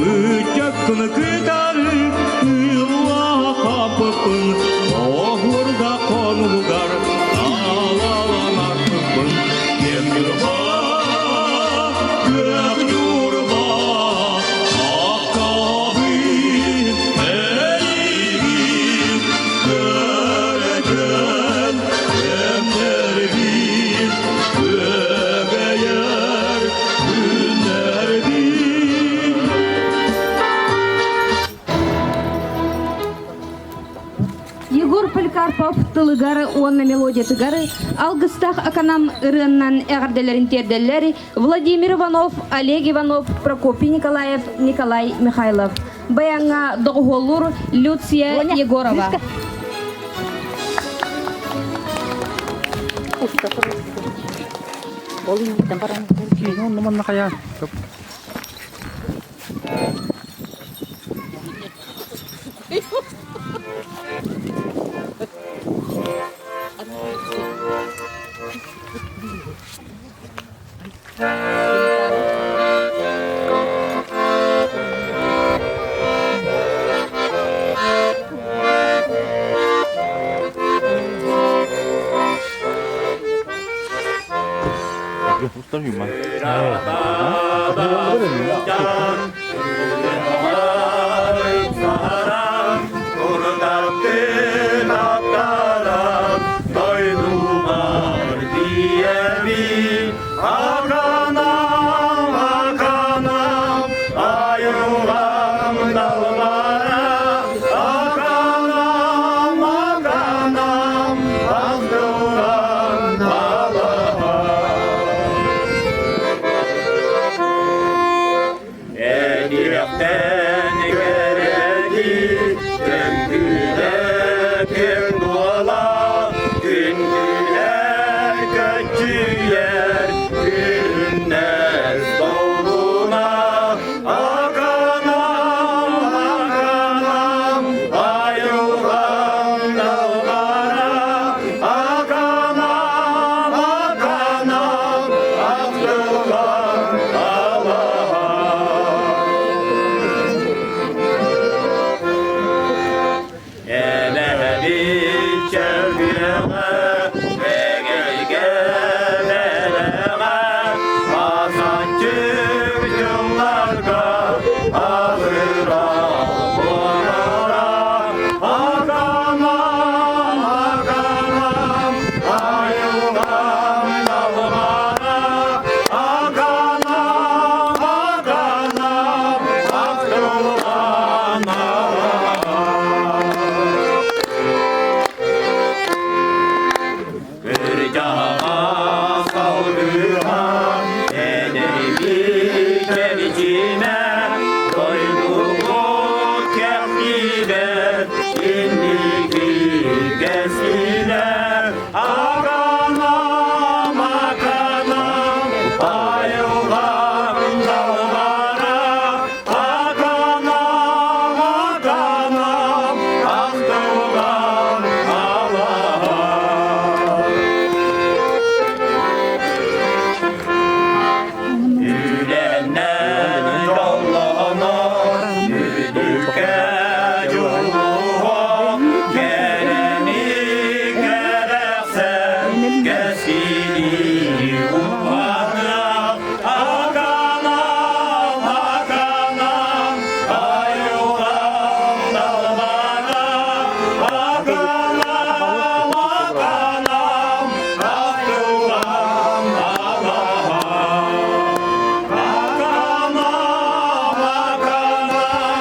Ыччаккыны кытары ыыллаахаппыппын, Оһуорга хонугар талаланарпыппын. Киэҥ Ньурба, күөх Ньурба, Аккабын эйигин көрөтөн кэмнэрбин күөгэйэр күннэрбин. Егор Поликарпов тылыгар уонна мелодиятыгар алгыстаах аканам ырыаннан эҕэрдэлэрин тиэрдэллэр Владимир Иванов, Олег Иванов, Прокопий Николаев, Николай Михайлов. Баяҥҥа доҕуһуоллуур Люция Егорова. Аканам, аканам, айылғам далбара, аканам, аканам, ақтылған далаға. Эдиэхтэн кэрэди, көҥкүлэ кэҥ буола, күндүлэр көччүйэр, күннэс долгуна, аканам, аканам, айылҕам далбара, аканам, аканам, ахтылҕан алаһа. Эбэһэбит чэлгиэҕэ, эгэлгэ бэлэҕэ, асанчык дьылларга абыра буолара. Аканам, аканам, айылҕам далбара, аканам, аканам, ахтылҕан Кырдьаҕас алгыһа эдэрбит эрчимэ, дойдубут кэхтибэт инники кэскилэ. Аканам, аканам, айылҕам далбара, аканам, аканам, ахтылҕан алаһа. Үлэннэн дьоллонор үрдүккэ дьулуһуох, кэрэни кэрэхсээн кэскили уһаныах. Аканам, аканам, айылҕам далбара, аканам, аканам, ахтылҕан алаһа. Аканам, аканам,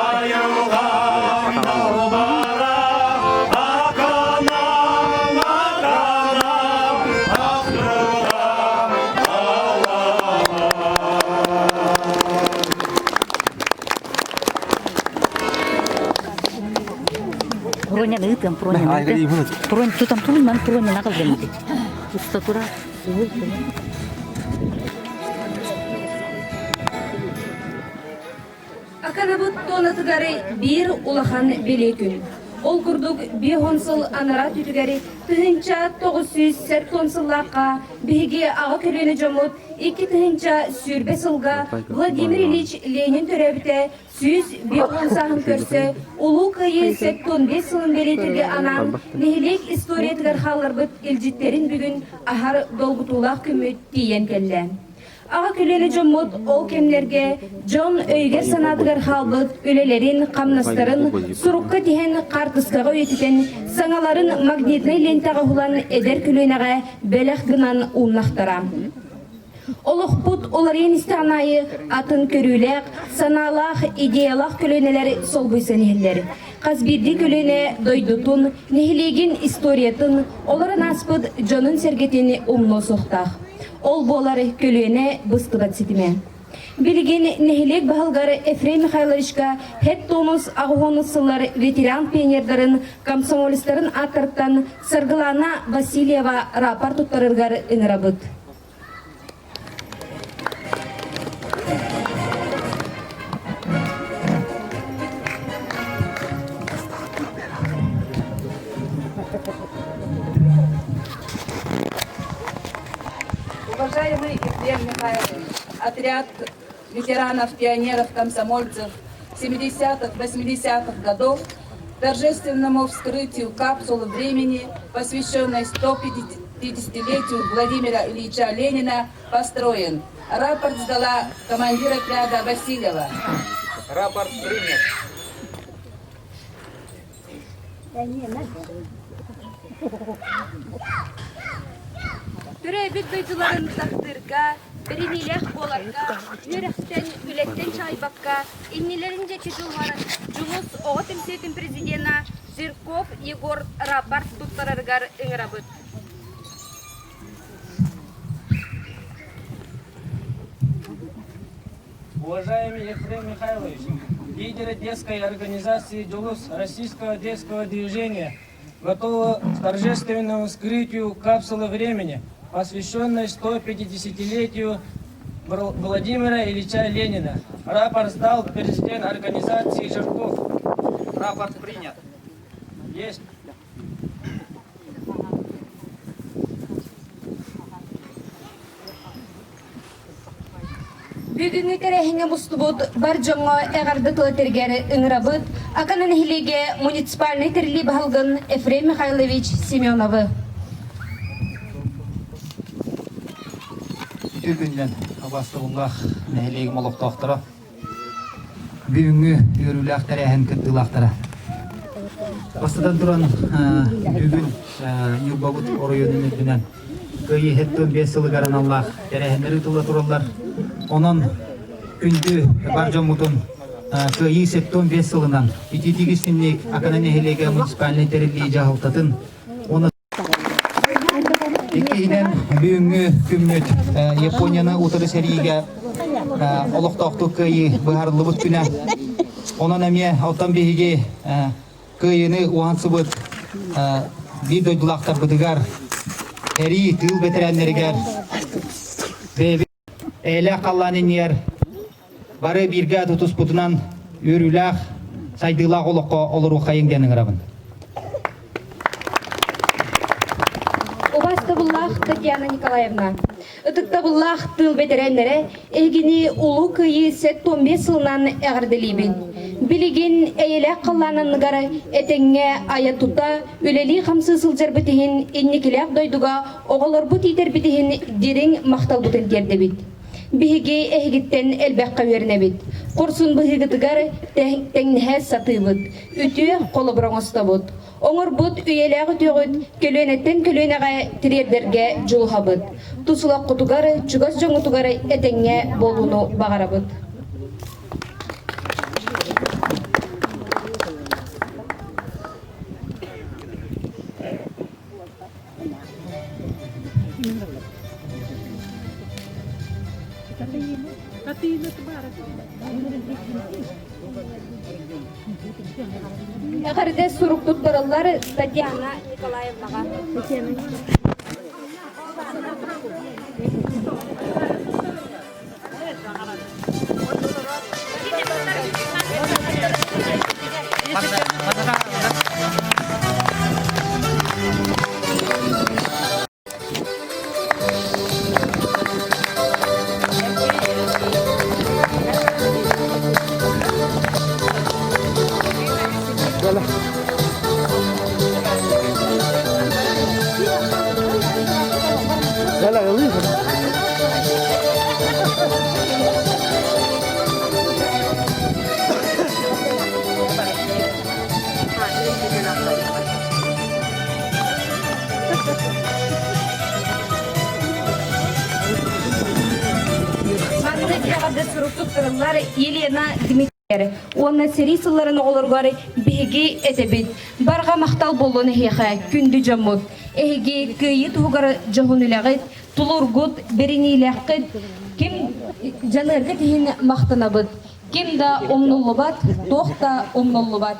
айылҕам далбара, аканам, аканам, ахтылҕан алаһа. Проня ыытыам, Проня ыытыам. Пронь тутам тулунан Проня аҕалгын ити. Уста тура. Аканабыт туонатыгар биир улахан бэлиэ күн. Ол курдук 50 сыл анараа түтүгэри 1970 сыллаахха биһиги аҕа көлүөнэ дьоммут 2020 сылга Владимир Ильич Ленин төрөөбүтэ 150 сааһын көрсө Улуу Кыайыы 75 сылын бэлиэтииргэ анаан нэһилиэк историятыгар хаалларбыт илдьиттэрин бүгүн аһар долгутуулаах күммүт тиийэн кэллэ. Аҕа көлүөнэ дьоммут ол кэмнэргэ дьон өйүгэр-санаатыгар хаалбыт үлэлэрин, хамнастарын сурукка тиһэн, хаартыскаҕа үйэтитэн, саҥаларын магнитнай лиэнтэҕэ уһулан эдэр көлүөнэҕэ бэлэх гынан ууннахтара. Олохпут уларыйан истэҕин аайы атын көрүүлээх, санаалаах, идеялаах көлүөнэлэр солбуйсан иһэллэр. Хас биирдии көлүөнэ дойдутун, нэһилиэгин историятын, олорон ааспыт дьонун-сэргэтин умнуо суохтаах. Ол буолар көлүөнэ быстыбат ситимэ. Билигин нэһилиэк баһылыгар Ефрем Михайловичка ХЭТ тонус аҕыһуонус сыллар ветеран пионердарын, комсомолецтарын ааттарыттан Саргылана Васильева рапорт туттарарыгар ыҥырабыт. Уважаемый Ефрем Михайлович, отряд ветеранов, пионеров, комсомольцев 70-х, 80-х годов торжественному вскрытию капсулы времени, посвященной 150-летию Владимира Ильича Ленина, построен. Рапорт сдала командир отряда Васильева. Рапорт принят. Төрөөбүт дойдуларын таптыырга, бэриниилээх буоларга, үөрэхтэн, үлэттэн чаҕыйбакка, иннилэрин диэки дьулуһар Дьулус оҕо түмсүүтүн президенэ Жирков Егор рапорт туттарарыгар ыҥырабыт. Уважаемый Ефрем Михайлович, лидеры детской организации «Дьулус» Российского детского движения готовы к торжественному вскрытию капсулы времени, посвященной 150-летию Владимира Ильича Ленина. Рапорт сдал президент организации Жирков. Рапорт принят. Есть. Бүгүҥҥү тэрээһиҥҥэ мустубут бар дьоҥҥо эҕэрдэ тыл этэригэр ыҥырабыт Акана нэһилиэгэ муниципальнай тэриллии баһылыгын Ефрем Михайлович Семеновы. Үтүө күнүнэн убаастабыллаах нэһилиэгим олохтоохторо, бүгүҥҥү үөрүүлээх тэрээһин кыттыылаахтара. Бастатан туран, бүгүн Ньурбабыт оройуонун үрдүнэн Кыайыы 75 сылыгар аналлаах тэрээһиннэр ыытылла тураллар. Онон күндү бар дьоммутун Кыайыы 75 сылынан итиитик истинник Акана нэһилиэгэ муниципальнай тэриллии дьаһалтатын уонна Иккиһинэн бүгүҥҥү күммүт Японияны утары сэриигэ олохтоохтук кыайыы быһаарыллыбыт күнэ. Онон эмиэ оттон биһиги Кыайыыны уһансыбыт биир дойдулаахтарбытыгар, эрии тыыл бэтэрээннэригэр, бэйэбит эйэлээх халлаан иннигэр бары бииргэ тутуспутунан үөрүүлээх, сайдыылаах олоххо олоруоххайыҥ диэн ыҥырабын. Убаастабыллаах Татьяна Николаевна, Ытыктабыллаах тыыл бэтэрээннэрэ, эһигини Улуу Кыайыы 75 сылынан эҕэрдэлиибин. Билигин эйэлээх халлаан анныгар этэҥҥэ айа-тута, үлэлии-хамсыы сылдьарбыт иһин инникилээх дойдуга оҕолорбут иитэрбит иһин дириҥ махталбытын тиэрдэбит. Биһиги эһигиттэн элбэххэ үөрэнэбит. Хорсун быһыыгытыгар тэҥнэһэ сатыыбыт. Үтүө холобур оҥостобут. Оҥорбут үйэлээх үтүөҕүт көлүөнэттэн көлүөнэҕэ тириэрдэргэ дьулуһабыт. Тус олоххутугар, чугас дьоҥҥутугар этэҥҥэ буолууну баҕарабыт. Эҕэрдэ сурук туттарыллар Татьяна Николаевнаҕа. Туттарыллар Елена Дмитриевна уонна сэрии сылларын оҕолоругар биһиги этэбит. Барҕа махтал буоллун эһиэхэ, күндү дьоммут. Эһиги кыайыы туһугар дьоһун үлэҕит, тулуургут, бэриниилээххит, ким дьаныаргыт иһин махтанабыт. Ким да умнуллубат, туох да умнуллубат.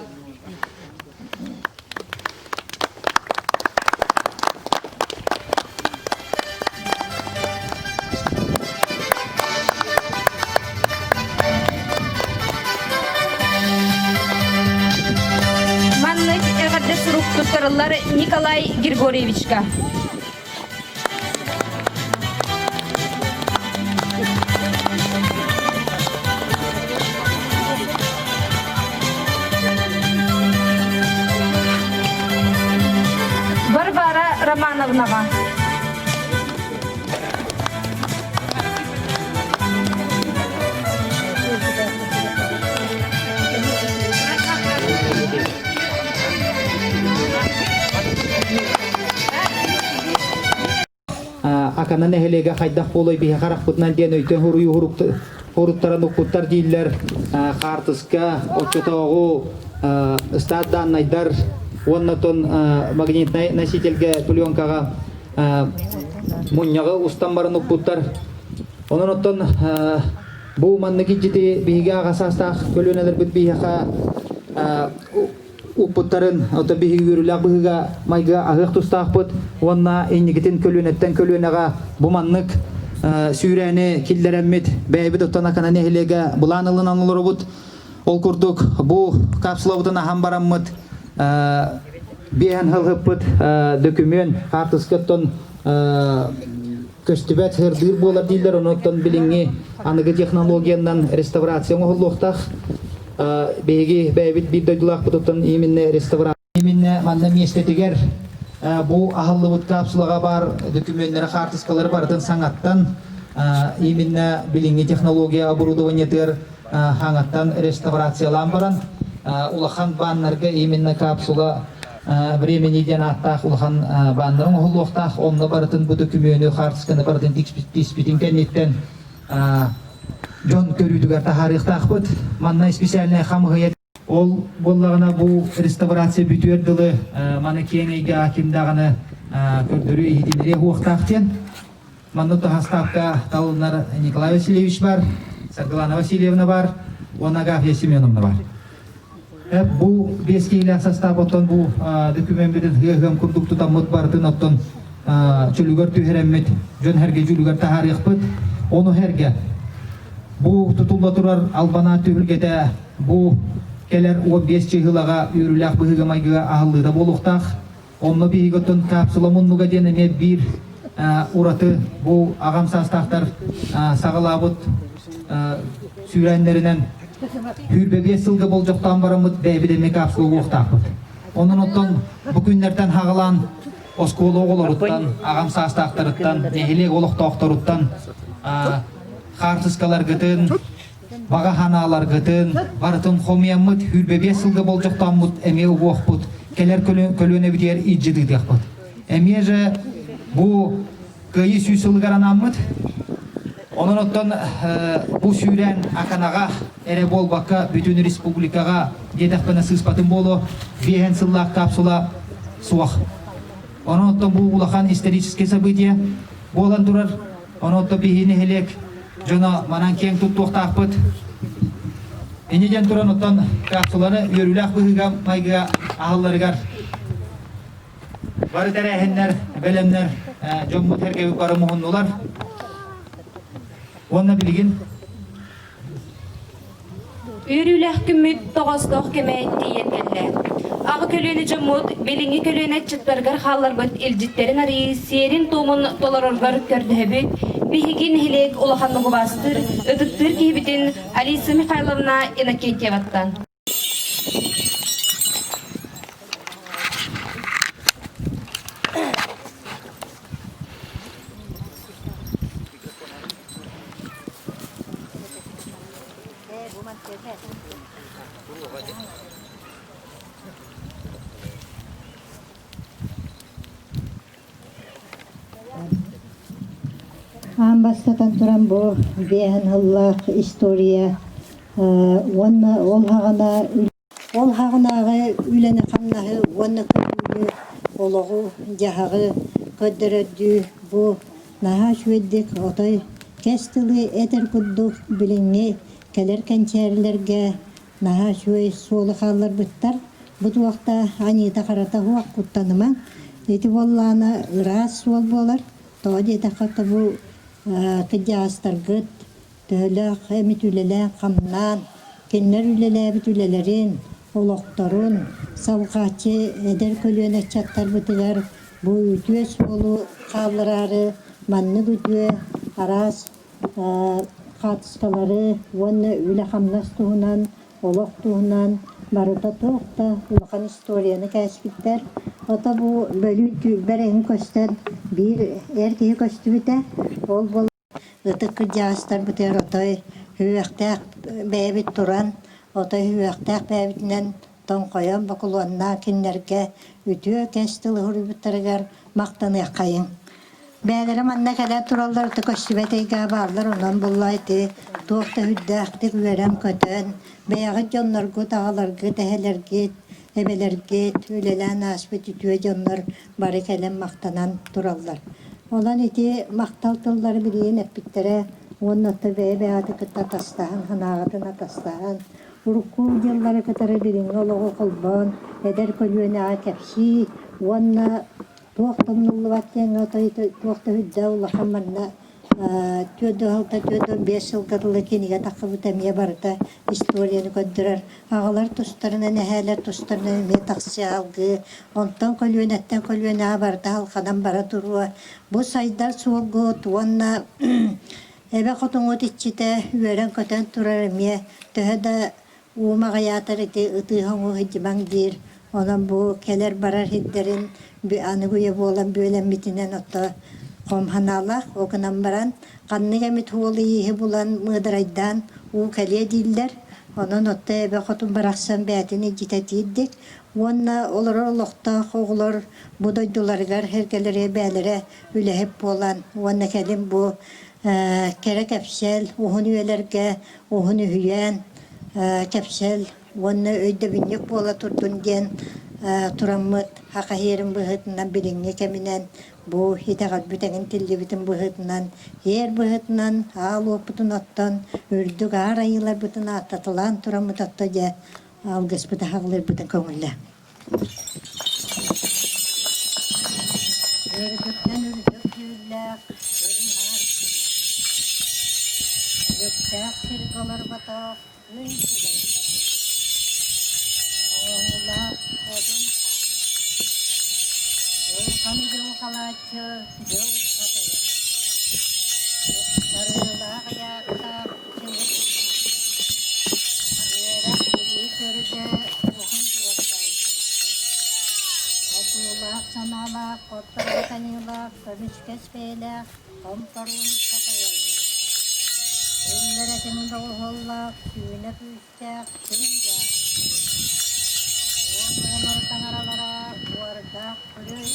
Маннык эҕэрдэ сурук туттарыллар Николай Григорьевичка. Варвара Романовнаҕа. Акана нэһилиэгэ хайдах буолуой биһи харахпытынан диэн өйтөн хоруйу хоруттаран укпуттар дииллэр хаартыска оччотооҕу ыстаат дааннайдар уонна тон магнитнай носительгэ пленкаҕа мунньаҕы устан баран укпуттар. Онон оттон бу маннык илдьити биһиги аҕа саастаах көлүөнэлэрбит биһиэхэ укпуттарын ото биһиги үөрүүлээх быһыыга майгыга аһыах тустаахпыт уонна инникитин көлүөнэттэн көлүөнэҕэ бу маннык сүүрээни киллэрэммит бэйэбит оттон Акана нэһилиэгэ былаан ылынан олоробут. Ол курдук бу капсулабытын аһан бараммыт биэһэн хылһыппыт дөкүмүөн хаартыскаттан көстүбэт сырдыыр буолар дииллэр, онон билиҥҥи аныгы технологиянан реставрация оҥоһуллуохтаах. Биһиги бэйэбит биир дойдулаахпытыттан именно реставрация именно манна миэстэтигэр бу аһыллыбыт капсулаҕа баар докумүөннэри, хаартыскалары барытын саҥаттан именно билиҥҥи технология оборудованиетыгар хаҥаттан реставрациялаан баран улахан бааннарга именно капсула времени диэн ааттаах улахан бааннар оҥоһуллуохтаах. Онно барытын бу дөкүмүөнү, хаартысканы барытын тиспитин кэнниттэн дьон көрүүтүгэр таһаарыахтаахпыт. Манна специальная хамыһыйа ол буоллаҕына бу реставрация бүтүөр дылы маны киэҥ эйгэҕэ ким даҕаны көрдөрүү иһитиннэриэ уохтаах диэн. Манна таһастаапка талынар Николай Васильевич бар, Саргылана Васильевна бар уонна Агафья Семеновна бар. Бу биэс киһилээх састаап оттон бу докумеммитин ыһыам курдук тутаммыт барытын оттон чөлүгэр түһэрэммит дьон эргэ дьүүлүгэр таһаарыахпыт. Ону эргэ бу тутулла турар албанаат түһүлгэтэ бу кэлэр 15 чыһылаҕа үөрүүлээх быһыыга-майгыга аһыллыыта буолуохтаах. Онно биһиги оттон капсула муннуга диэн эмиэ биир ураты бу аҕам саастаахтар саҕалаабыт сүүрээннэринэн 25 сылга болдьохтоон бараммыт бэйэбит эмиэ капсула уохтаахпыт. Онон оттон бу күннэртэн хаҕалаан оскуола оҕолоруттан, аҕам саастаахтарыттан, нэһилиэк олохтоохторуттан хаартыскаларгытын, баҕа санааларгытын барытын хомуйаммыт, 25 сылга болдьохтооммут эмиэ угуохпут, кэлэр көлүөнэбитигэр илдьи тыытыахпыт. Эмиэ же бу Кыайыы сүүс сылыгар анааммыт. Онон оттон бу сүүрээн Аканаҕа эрэ буолбакка бүтүн республикаҕа диэтэхпинэ сыыспатым буолуо, биэһэн сыллаах капсула суох. Онон оттон бу улахан исторический событие буолан турар. Онон оттон биһи нэһилиэк дьоно манан киэҥ туттуохтаахпыт. Инньэ диэн туран оттон капсуланы үөрүүлээх быһыыга-майгыга аһалларыгар бары тэрээһиннэр, бэлэмнэр дьоммут эргэбит бары муһуннулар. Уонна билигин Үөрүүлээх күммүт тоҕоостоох кэмэ тиийэн кэллэ. Аҕа көлүөнэ дьоммут билиҥҥи көлүөнэ ыччаттарыгар хаалларбыт илдьиттэрин арыйыы сиэрин-туомун толороргор көрдөһөбүт. Биһиги нэһилиэк улаханнык убаастыыр, ытыктыыр киһибитин Алиса Михайловна Иннокентьеваттан. Аан бастатан туран бу биэһэн сыллаах история. Уонна ол хаҕана ол хаҕынааҕы үлэни-хамнаһы уонна көрүүнү, олоҕу-дьаһаҕы көрдөрөрдүү бу наһаа үчүгэйдик отой кэс тылы этэр курдук билиҥҥи кэлэр кэнчээрилэргэ наһаа үчүгэй суолу хаалларбыттар. Бу туох да аньыыта-харата суох куттанымаҥ. Ити буоллаҕына ыраас суол буолар. Тоҕо диэтэххэ бу кырдьаҕастаргыт төһөлөөх эмит үлэлээн-хамнаан, кинилэр үлэлээбит үлэлэрин, олохторун салҕааччы эдэр көлүөнэ ыччаттарбытыгар бу үтүө суолу хааллараары маннык үтүө араас хаартыскалары уонна үлэ-хамнас туһунан, олох туһунан барыта туох да улахан историяны кээспиттэр. Ото бу бөлүүн түүлбэр эҥин көстөн биир эр киһи көстүбүтэ. Ол буолан Ытык кырдьаҕастарбытыгар отой үһүөхтээх бэйэбит туран, отой үһүөхтээх бэйэбитинэн тоҥхойон бокулуоннаан кинилэргэ үтүө кэс тылы суруйбуттарыгар махтаныаххайыҥ. Бэйэлэрэ манна кэлэн тураллар ытык көстүбэт эйгэҕэ бааллар, онон буолла ити туох да сүрдээхтик үөрэн-көтөн, бэйэҕит дьонноргут, аҕаларгыт, эһэлэргит, эбэлэргит, үлэлээн ааспыт үтүө дьоннор бары кэлэн махтанан тураллар. Онон ити махтал тыллары билигин эппиттэрэ уонна оттон бэйэ-бэйэҕитин кытта атастаһан, санааҕытын атастаһан, урукку дьыллары кытары билиҥҥи олоҕу холбоон, эдэр көлүөнэҕэ кэпсии уонна туох да умнуллубат диэҥҥэ туох да үрдээх улахан манна 46, 45 сылга дылы кинигэ тахсыбыта эмиэ барыта историяны көрдөрөр. Аҕалар тустарынан, эһээлэр тустарынан эмиэ тахсыа алгыы. Онтон көлүөнэттэн көлүөнэҕэ барыта алҕанан бара туруо. Бу сайдар суолгут уонна эбэ хотуҥут иччитэ үөрэн-көтөн турар эмиэ төһө да уум аҕыйаатар ити ытыыһа-оҥуу сылдьымаҥ диир. Онон бу кэлэр-барар сирдэрин аныгы үйэ буолан бүөлэммитинэн ото хом санаалаах. Ол гынан баран ханнык эмит суолу-ииһи булан мыыдарайдаан уу кэлиэ дииллэр. Онон отто эбэ хотун барахсан бэйэтин илдьитэ тиийдик уонна олорор олохтоох оҕолор бу дойдуларыгар эргэлэри бэйэлэрэ үлэһит буолан уонна кэлин бу кэрэ кэпсэл уһун үйэлэргэ уһун үһүйээн кэпсэл уонна өйдөбүнньүк буола турдун диэн тураммыт саха сиэрин быһыытынан билиҥҥи кэминэн бу итэҕэлбит эҥин тиллибитин быһыытынан ээр быһыытынан аал уоппутун оттон үрдүк аар айыыларбытын ааттаталаан тураммыт отто дьэ алгыспыт аһаҕалыырбытын көҥүллэ. Үрдүктэн үрдүк дьүүллээх үрүҥ аар Үктээх сиргэ олорботох күн сирэй хотун. Оҥоһуулаах одун хаан. Дьылҕаны дьылҕалааччы дьыл хатайа. Ыктарыылаах ыйаахтаах чылык Үөрэх билии төрүтэ уһун ураттай Отуулаах санаалаах, хотторбут аньыылаах, көмүскэс бэйэлээх хомторуун хатайаллар. Иллэрэтин доҕуһуоллаах, сүүнэ күүстээх күн дьааһын Уон оҕолор таҥаралара уордаах күрүө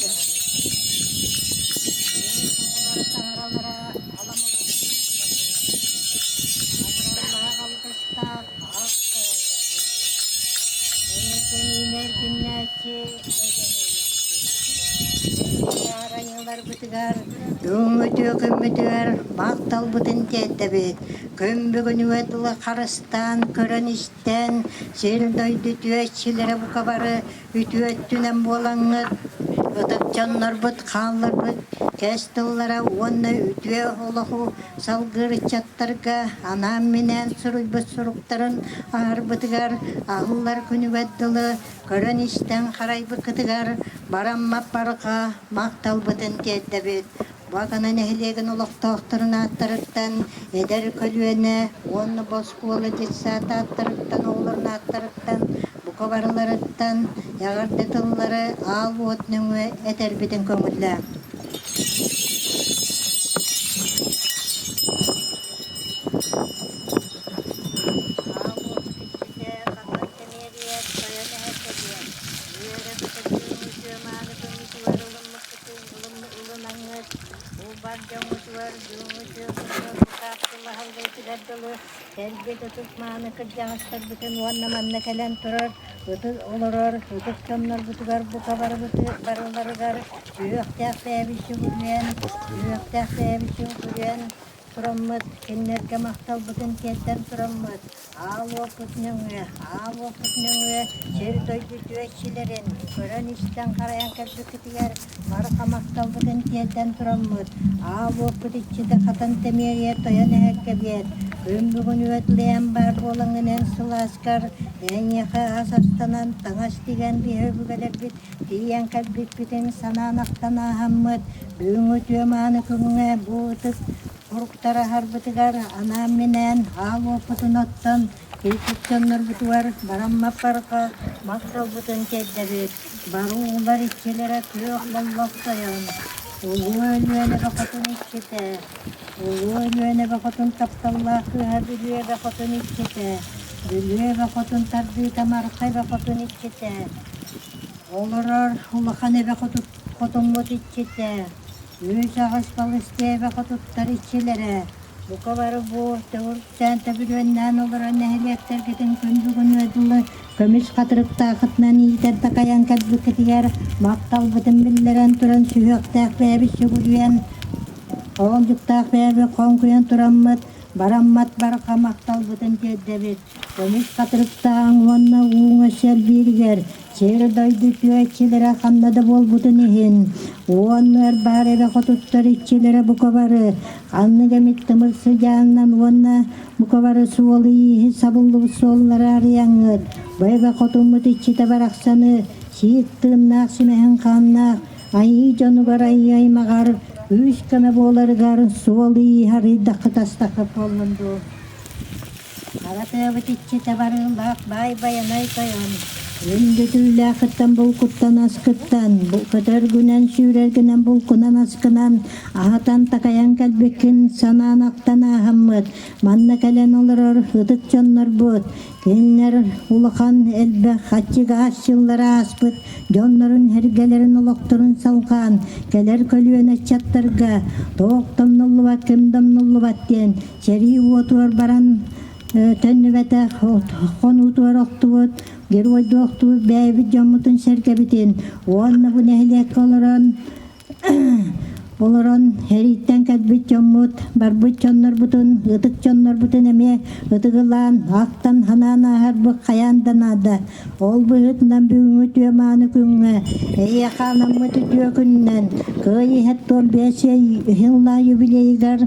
Кыыс оҕолор таҥаралара аламалаах Абыраллаах алгыстаах ах Эркиннэр күннээччи Айыыларбытыгар, үҥүтүө күммүтүгэр махталбытын тиэрдэбит. Күн бүгүнүгэр дылы харыстаан, көрөн-истэн, сир-дойду үтүөччүлэрэ бука бары үтүө өттүнэн буолаҥҥыт, ытык дьоннорбут хаалларбыт кэс тыллара уонна үтүө олоҕу салгыыр ыччаттарга анаан-минээн суруйбут суруктарын аһарбытыгар аһыллар күнүгэр дылы көрөн-истэн харайбыккытыгар бараммат барҕа махталбытын тиэрдэбит. Бакана нэһилиэгин олохтоохторун ааттарыттан эдэр көлүөнэ уонна бу оскуола детсад ааттарыттан оҕолорун ааттарыттан бука барыларыттан эҕэрдэ тыллары аал уот нөҥүө этэрбитин көҥүллээҥ. Аал уопут иччитэ Хатан Тэмиэрийэ тойон эһэтэ диэн үөрэ-көтө күөҥүтүө мааны көмүтүгэр ылыммыккытын ылынаҥҥыт, бу бар дьоҥҥутугар бүгүҥҥү үтүө күҥҥэ бу капсула аһыллыытыгар дылы кэлбит ытык мааны кырдьаҕастарбытын уонна манна кэлэн турар ытык олорор ытык дьоннорбутугар бука барыбыты барыларыгар сүһүөхтээх бэйэбит сүгүрүйэн, сүһүөхтээх бэйэбит сүгүрүйэн тураммыт, кинилэргэ махталбытын тиэрдэн тураммыт, аал уоппут нөҥүө, аал уоппут нөҥүө сир-дойду үтүөччүлэрин көрөн-истэн харайан кэлбиккитигэр барҕа махталбытын тиэрдэн тураммыт, аал уоппут иччитэ хатан тэмиэрийэ тойон эһэргэбиэт, күн бүгүн үөтлэйэн баар буолаҥҥын эн сылааскар эйиэхэ ас астанан, таҥас тигэн биһи өбүгэлэрбит тиийэн кэлбиппитин санаан ахтан ааһаммыт, бүгүҥҥү үтүө мааны күҥҥэ бу ытык Уруктар аһарбытыгар анаан-минээн аал уоппутун оттон, киирбит дьоннорбутугар бараммаппарга махталбытын тиэрдэбит. Бары уулар иччилэрэ күөх боллох тойон, Улуу Өлүөнэ Хотун иччитэ, Улуу Өлүөнэ Хотун тапталлаах кыыһа Бүлүү Эбэ Хотун иччитэ, Бүлүү Эбэ Хотун тардыыта Марха Эбэ Хотун иччитэ, олорор Улахан Эбэ Хотуммут иччитэ, Үс аҕыс балыс тиэбэ хотуттар иччилэрэ, бука бары бу төгүрүктээн төбүрүөннээн олорор нэһилиэктэргитин күн бүгүнү дылы көмүс хатырыктаахытынан иитэн такайан кэлбиккитигэр махталбытын биллэрэн туран сүһүөхтээх бэйэбит сүгүрүйэн, оҕолдьуктаах бэйэбит хоҥкуйан тураммыт, бараммат барҕа махталбытын тиэрдэбит. Көмүс хатырыктааҥ уонна ууҥа сэлбииригэр сир-дойду үтүө иччилэрэ ханна да буолбутун иһин, уонна баар эрэ хотуттар иччилэрэ бука бары ханнык эмит тымыр сыдьаанынан уонна бука бары суолу-ииһи сабыллыбыт суоллары арыйаҥҥыт, бу эбэ хотуммут иччитэ барахсаны сиик тыыннаах симэһин хааннаах айыы дьонугар айыы аймаҕар күүс-көмө буоларыгар суол-ииһи арыйдаххыт астаххыт буоллун дуу. Хара тыабыт иччитэ барыылаах баай Байанай тойон, Үндүтүүлээхиттэн булкуттан аскыттан, көтөргүнэн сүүрэргинэн булкунан аскынан аһатан такайан кэлбиккин санаан ахтан ааһаммыт, манна кэлэн олорор ытык дьоннорбут, кинилэр улахан элбэх аччыгаас дьыллары ааспыт дьоннорун эргэлэрин олохторун салҕаан кэлэр көлүөнэ ыччаттарга туох домнуллубат ким домнуллубат диэн Сэрии уотугар баран төннүбэтэх, хонуутугар охтубут, геройдуу охтубут бэйэбит дьоммутун сэргэбитин уонна бу нэһилиэккэ олорон олорон сэрииттэн кэлбит дьоммут, барбыт дьоннорбутун, ытык дьоннорбутун эмиэ ытыгылаан, ахтан ханаан ааһарбыт хайаан да наада. Ол быһыытынан бүгүҥҥү үтүө мааны күҥҥэ эйиэхэ анаммыт үтүө күнүнэн Кыайыы 75 сыллаах юбилейыгар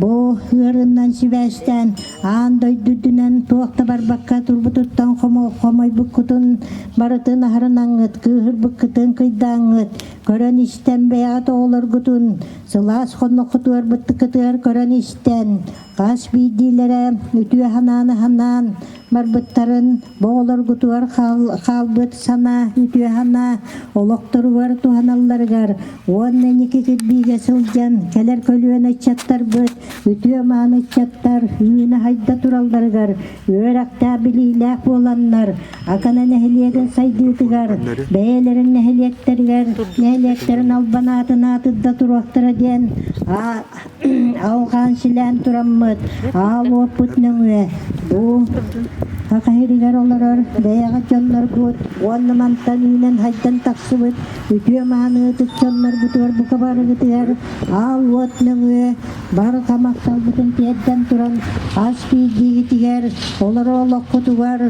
бу ыарыынан сибээстээн аан дойду үрдүнэн туох да барбакка турбутуттан хомойбуккутун барытын аһарынаҥҥыт, кыыһырбыккытын кыйдааҥҥыт, көрөн-истэн бэйэҕит оҕолоргутун сылаас хонноххутугар быттыккытыгар көрөн-истэн хас биирдиилэрэ үтүө санааны санаан барбыттарын бу оҕолоргутугар хаалбыт санаа үтүө санаа олохторугар туһаналларыгар уонна инники кирбиигэ сылдьан кэлэр көлүөнэ ыччаттарбыт үтүө мааны ыччаттар үүнэ-хайда туралларыгар үөрэхтээх билиилээх буоланнар Акана нэһилиэгин сайдыытыгар бэйэлэрин нэһилиэктэригэр нэһилиэктэрин албан аатын аатырда туруохтара диэн алҕаан силээн тураммыт аал уоппут нөҥүө бу Саха сиригэр олорор бэйэҕит дьонноргут уонна мантан үүнэн хайдан тахсыбыт үтүө мааны ытык дьоннорбутугар бука барыгытыгар аал уот нөҥүө барҕа махталбытын тиэрдэн туран хас биирдиигитигэр олорор олоххутугар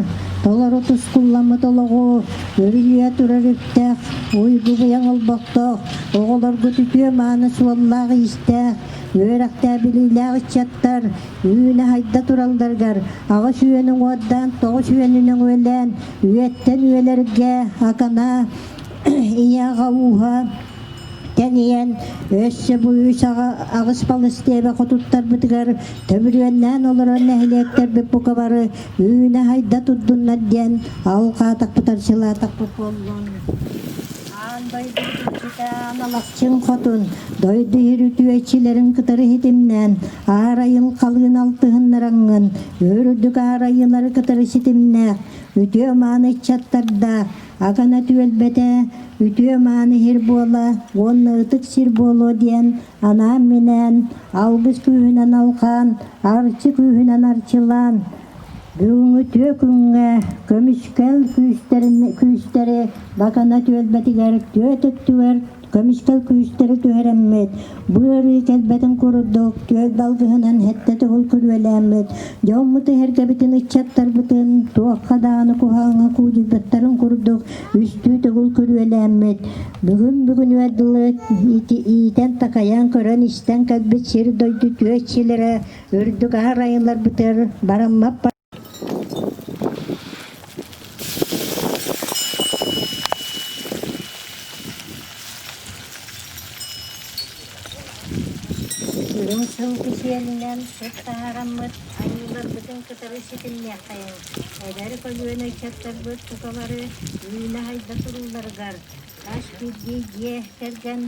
толору тускулламмыт олоҕу үрүйэ турар үптээх уйгу-быйаҥ олбохтоох оҕолоргут үтүө мааны суоллаах-иистээх үөрэхтээх билиилээх ыччаттар үүнэ-хайда туралларыгар аҕыс үйэни уҥуордаан, тоҕус үйэни нөҥүөлээн, үйэттэн үйэлэргэ Акана ийэ-аҕа ууһа тэнийэн, өссө бу үс аҕыс балыс диэбэ хотуттарбытыгар төбүрүөннээн олорор нэһилиэктэрбит бука бары үүнэ-хайда турдуннар диэн алҕаатахпыт арчылаатахпыт буоллун. Аан дойду иччитэ Аналахчын хотун, дойду иһир үтүө иччилэрин кытары ситимнээн, аар айылҕалыын алтыһыннараҥҥын, үрдүк аар айыылары кытары ситимнээх, үтүө мааны ыччаттардаах, Акана түөлбэтэ үтүө-мааны сир буола уонна ытык сир буолуо диэн анаан-минээн, алгыс күүһүнэн алҕаан, арчы күүһүнэн арчылаан, бүгүҥҥү үтүө күҥҥэ көмүскэл күүстэрин күүстэри Бакана түөлбэтигэр түөрт өттүгэр көмүскэл күүстэри түһэрэммит, бу ыарыы кэлбэтин курдук түөлбэ алгыһынан сэттэ төгүл күрүөлээммит, дьоммут эһэргэбитин ыччаттарбытын туохха даҕаны куһаҕаҥҥа куудьуйбаттарын курдук үстүү төгүл күрүөлээммит, бүгүн бүгүнүгэр дылы иитэн-такайан көрөн-истэн кэлбит сир-дойду түөччилэрэ үрдүк аһар айылларбытыгар бараммат Үрүҥ сылгы сиэлинэн сыт таһаараммыт айыыларбытын кытары ситимниэххэйиҥ. Эдэр көлүөнэ ыччаттарбыт туталары үүнэ-сайда турууларыгар хас биирдии дьиэ кэргэн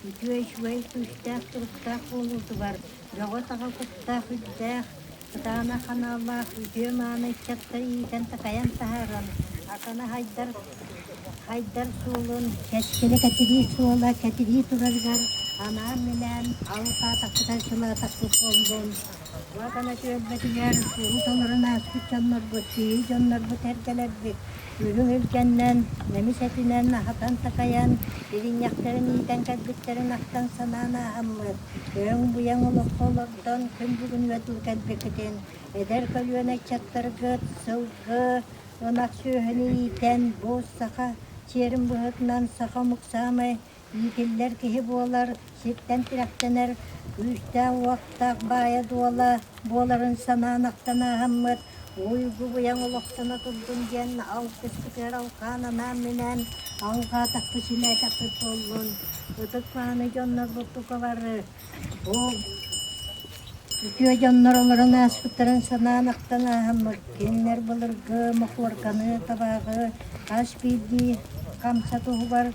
үтүө үчүгэй күүстээх туруктаах буолуутугар бөҕө-таҕа куттаах үрдээх Кытаанах ханааллаах үтүө-мааны ыччаттар иитэн-такайан таһааран, Акана хайдар хайдар суолун кэскилэ кэтирии суола кэтирии турарыгар анаан-минээн алҕаатахпытар сылаатахпыт буоллун. Бу Акана түөлбэтигэр урут олорон ааспыт дьоннорбут, киһи дьоннорбут эргэлэрбит үрүҥ илгэннэн, нэмис этинэн аһатан-такайан, иринньэхтэрин иитэн кэлбиттэрин ахтан-санаан ааһаммыт, өҥ-быйаҥ олоххо олордон күн бүгүнүгэр дылы кэлбиккитин, эдэр көлүөнэ ыччаттаргыт сылгы, ынах сүөһүнү иитэн, бу саха сиэрин быһыытынан саха омук саамай иитиллэр киһи буолар, сиртэн тирэхтэнэр күүстээх-уохтаах баайа-дуола буоларын санаан ахтан ааһаммыт, уйгу-быйаҥ олохтоно турдун диэн алгыспытыгар алҕаан анаан-минээн алҕаатахпыт, симээтэхпит буоллун. Ытык мааны дьоннорбут бука бары бу үтүө дьоннор олорон ааспыттарын санаан ахтан ааһаммыт, кинилэр былыргы мохуорканы, табааҕы хас биирдии хамса туһугар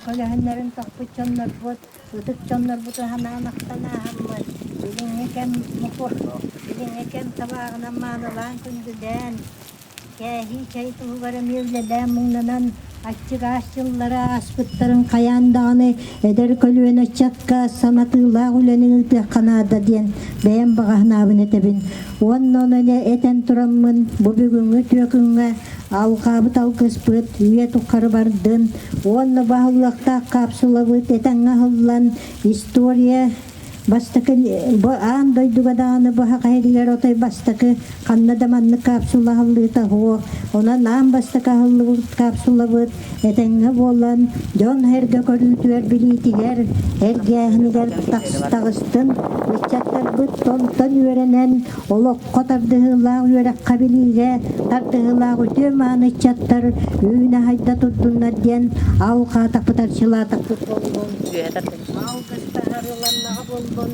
көлөһүннэрин тохпут дьоннорбут, ытык дьоннорбутун санаан ахтан ааһаммыт, билиҥҥи кэм билиҥҥи кэм табааҕынан маанылаан күндүлээн, Кээһии чэй туһугар эмиэ үлэлээн муҥнанан аччык аас дьыллара ааспыттарын хайаан даҕаны эдэр көлүөнэ ыччакка санатыылаах үлэни ыытыахха наада диэн бэйэм баҕа санаабын этэбин. Уонна ону этэн тураммын бу бүгүҥҥү үтүө күҥҥэ алҕаабыт алгыспыт үйэ тухары бардын уонна баһыллыахтаах капсулабыт этэҥҥэ аһыллан история Бастакы бу аан дойдуга даҕаны бу саха иһигэр отой бастакы ханна да маннык капсула аһыллыыта суох. Онон аан бастакы аһыллыбыт капсулабыт этэҥҥэ буолан дьон эргэ көрүүтүгэр билиитигэр эргээһинигэр таҕыстын ыччаттарбыт тонтон үөрэнэн олоххо тардыһыылаах үөрэххэ билиигэ тардыһыылаах үтүө мааны ыччаттар үүнэ хайда турдуннар диэн алҕаатахпыт арчылаатахпыт буоллун. Алгыстаһар ыланнаҕа буоллун,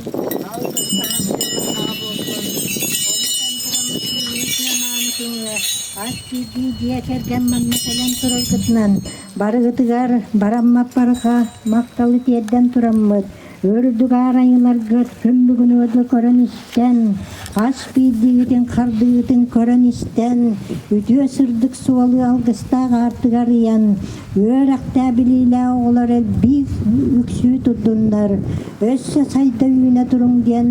алгыстаһар сыаланнаҕа буоллун. Ону тан тураммыт күҥҥэ хас биирдии дьиэ кэргэн манна кэлэн тураргытынан барыгытыгар бараммаппарга махталы тиэрдэн тураммыт, үрдүк аарайыларгыт күн бүгүн көрөн-истэн, хас биирдиигитин хардыытын көрөн-истэн, үтүө сырдык суолу алгыстаах аартыгар ыйан, Үөрэхтээх билиилээх оҕолор элбии үксүү турдуннар, өссө сайда үүнэ туруҥ диэн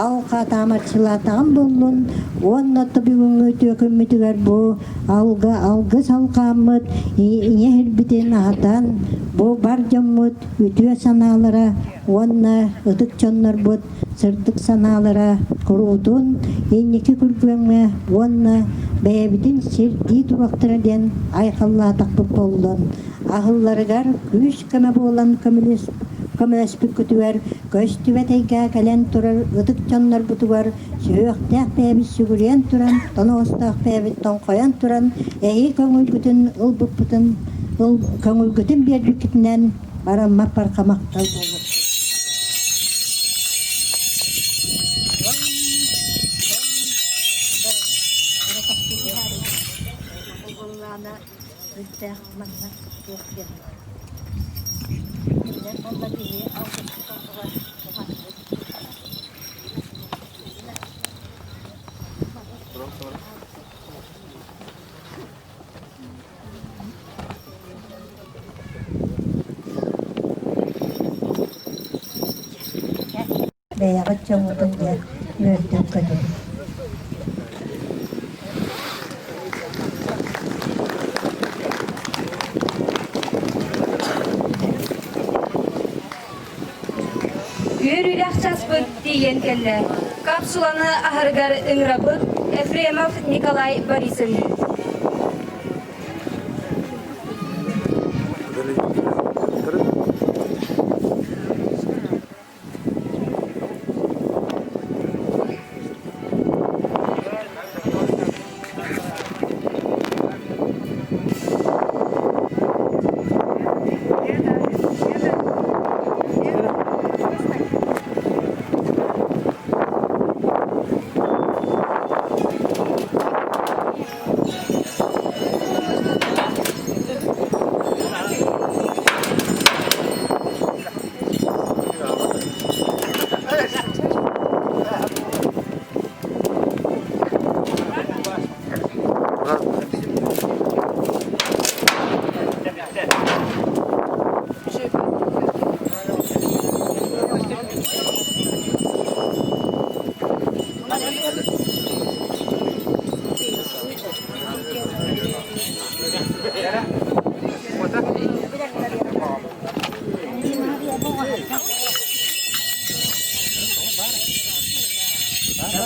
алҕаатаамарчылаатаҕым буоллун уонна бүгүҥҥү үтүө күммүтүгэр бу алга алгыс алҕааммыт ийэ сирбитин аһатан бу бар дьоммут үтүө санаалара уонна ытык дьоннорбут сырдык санаалара куруутун инники күргүөмҥэ уонна бэйэбитин сирдии туруохтара диэн айхаллаатахпыт буоллун, аһылларыгар күүс-көмө буолан көмөлөспүккүтүгэр көстүбэт эйгэҕэ кэлэн турар ытык дьоннорбутугар сүһүөхтээх бэйэбит сүгүрүйэн туран, тоноҕостоох бэйэбит тоҥхойон туран эһиги көҥүлгүтүн ылбыппытын көҥүлгүтүн биэрбиккитинэн бараммат барҕа махтал буолуохтун. Үрдээх манна туох диэн Кинилэр буолла киһи алгысчыт оннугар уматыбыт. дьоммутун дьэ үөрдүм-көтүм. Үөрүүлээх часпыт тиийэн кэллэ. Капсуланы аһарыгар ыҥырабыт Ефремов Николай Борисович.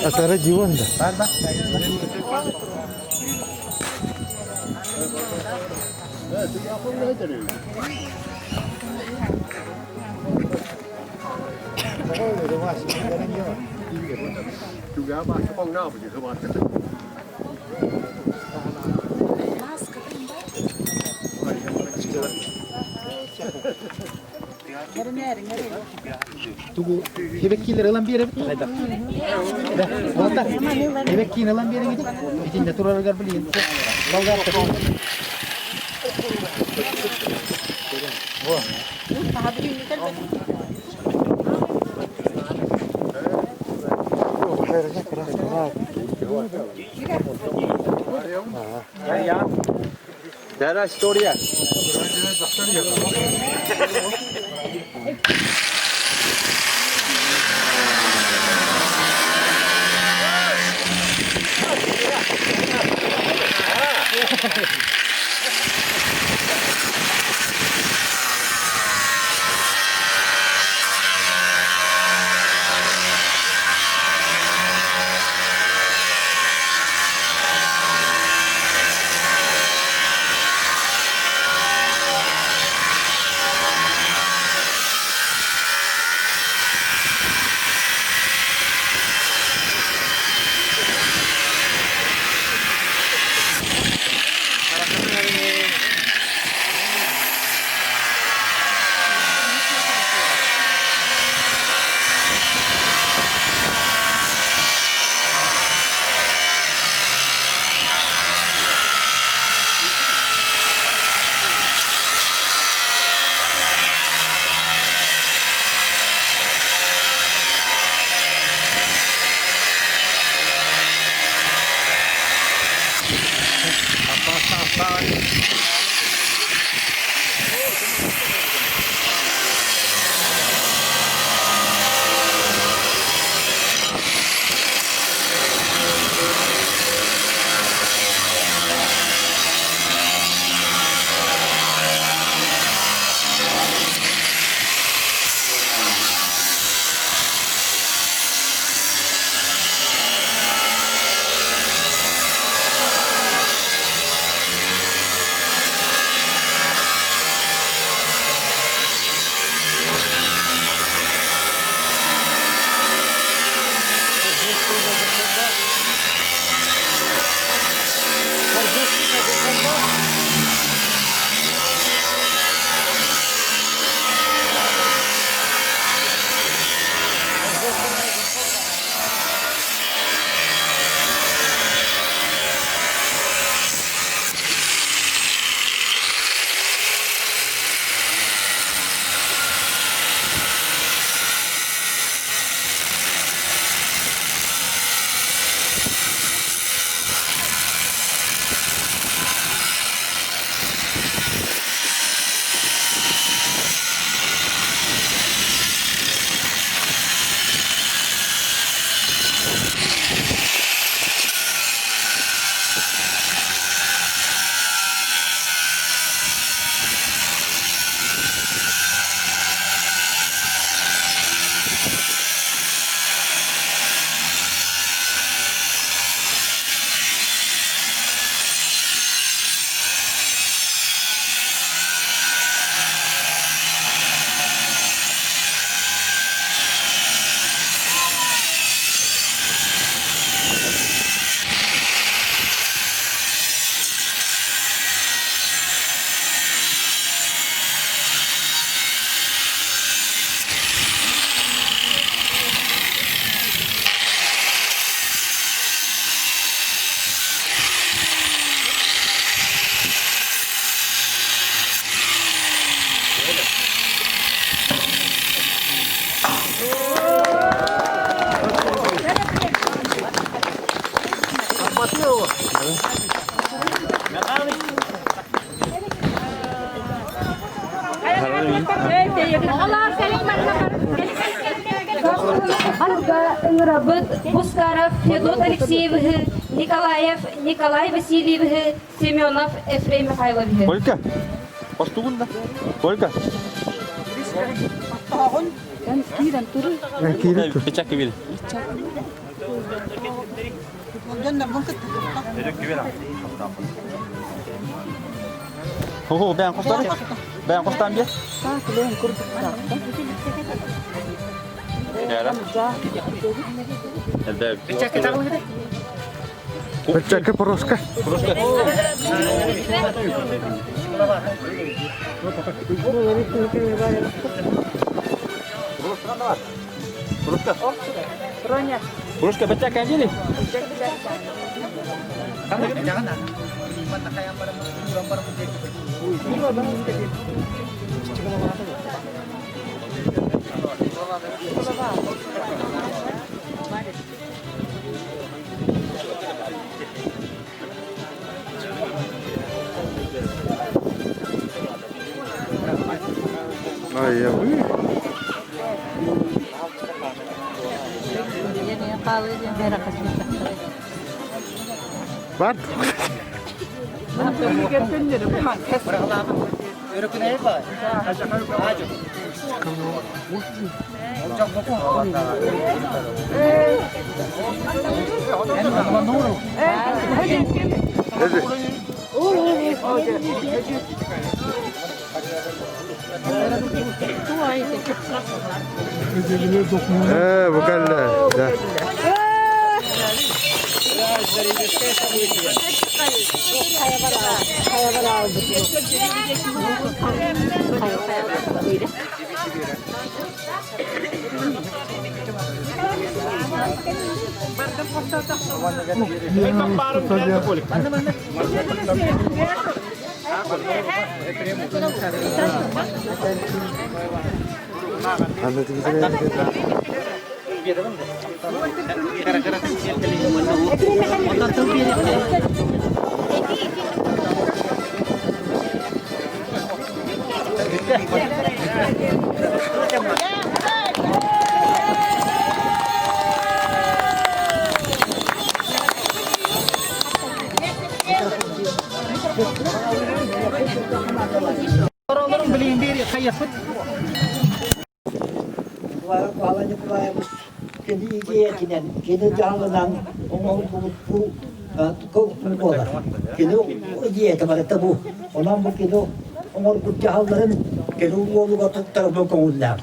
Атара диван да. Тугу хебеккилер ылан биэрэбит хайдах? Уолаттар, хебеккиин ылан биэрэҥит итиннэ турарыгар билигин болгарка. Dara storia. Капсуланы ыҥырабыт Бускаров Федот Алексеевиһы, Николаев Николай Васильевиһы, Семенов Ефрем Михайловиһы. Колька, постугун да? Колька. Киирэн туру. Киирэн тур. Печак кибил. Хо-хо, бэйэн хостан бэйэн хостан биэ. Печака пороска. Пороска. Пороска. Пороска бачака дили. Ай, я вы. Бар. Ээ, бу кэллэ. Да. Павел Николаевич кини идиэйэтинэн, кини дьаһалынан оҥоһуллубут бу буолар. Кини идиэйэтэ барыта бу. Онон бу кини оҥорбут дьаһалларын кини уолугар туттарбын көҥүллээх.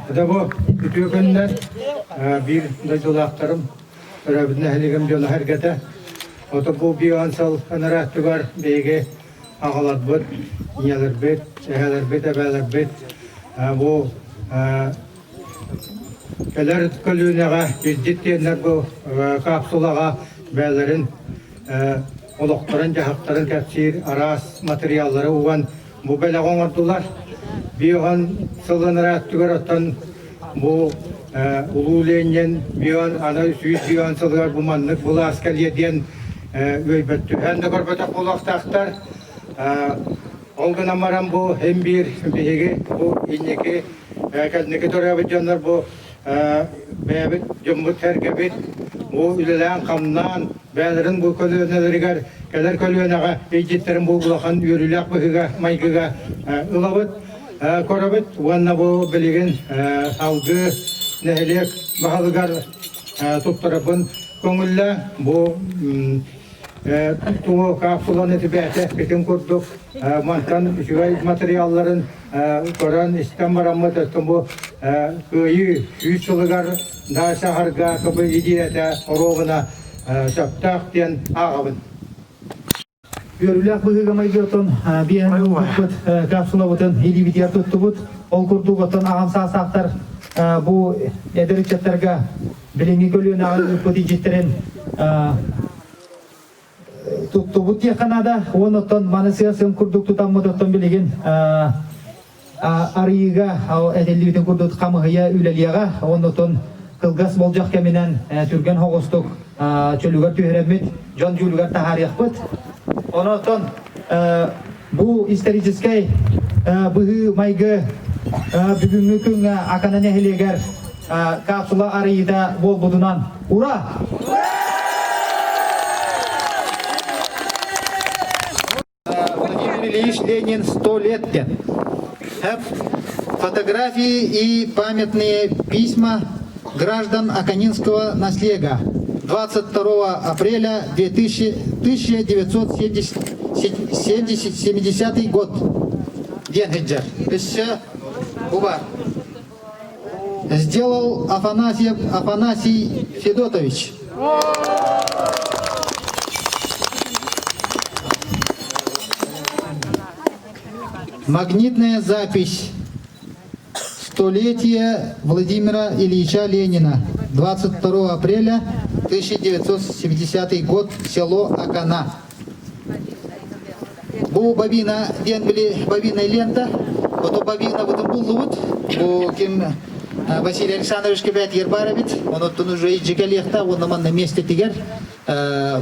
Это бу үтүө күннэр биир дойдулаахтарым төрөөбүт нэһилиэгим дьоно сэргэтэ. Ото бу бион сыл ынарааттыгар биһиги аҕаларбыт, ийэлэрбит, эһэлэрбит, эбээлэрбит бу кэлэр көлүөнэҕэ илдьит диэннэр бу капсулаҕа бэйэлэрин олохторун-дьаһахтарын кэпсиир араас матырыйааллары уган бу бэлэҕи оҥордулар. Биохан сылын ырааттыгар оттон бу Улуу Ленин бион аны 100 бион сылыгар бу маннык былаас кэлиэ диэн үөйбөттүһэн да көрбөтөх буолуохтаахтар. Ол гынан баран бу һин биир биһиги бу инники кэнники төрөөбүт дьоннор бу бэйэбит дьоммут-сэргэбит бу үлэлээн-хамнаан бэйэлэрин бу көлүөнэлэригэр кэлэр көлүөнэҕэ илдьиттэрин бу улахан үөрүүлээх быһыыга-майгыга ылабыт, көрөбүт уонна бу билигин салгыы нэһилиэк баһылыгар туттарабын көҥүллэ бу тугу капсуланы тибээтэ итин курдук мантан үчүгэй материалларын көрөн истэн бараммыт өттөн бу кыайыы 100 сылыгар да саһарга кыбы идиэтэ оруобуна сөптөөх диэн ааҕабын. Үөрүүлээх быһыыга-майгы оттон биэһэн ылбыппыт капсулабытын илиибитигэр туттубут. Ол курдук оттон аҕам саастаахтар бу эдэр ыччаттарга билиҥҥи көлүөнэҕэ ыыппыт илдьиттэрин туттубут диэххэ наада. Уон оттон маны сыа-сым курдук тутаммыт оттон билигин арыйыыга этиллибитин курдук хамыһыйа үлэлиэҕэ. Оннотон. кылгас болдьох кэминэн түргэн соҕустук чөлүгэр түһэрэммит, дьон дьүүлүгэр таһаарыахпыт. Онон бу историческай быһыы-майгы бүгүҥҥү күҥҥэ Акана нэһилиэгэр капсула арыйыыта буолбутунан ура! Владимир Ильич Ленин 100 лет диэн. Фотографии и памятные письма граждан Аканинского наслега 22 апреля 1970 год. Диэн сылдьар. Өссө бу бар. Сделал Афанасьев Афанасий Федотович. Магнитная запись. Столетие Владимира Ильича Ленина. 22 апреля 1970 год. Село Акана. Бу бобина диэн били бобинная лента. Ото бобина бутун буллубут. Бу ким Василий Александрович кэбээт бар эбит. Онуттан уже ижикэлиэхтэ уонна манна миэстэтигэр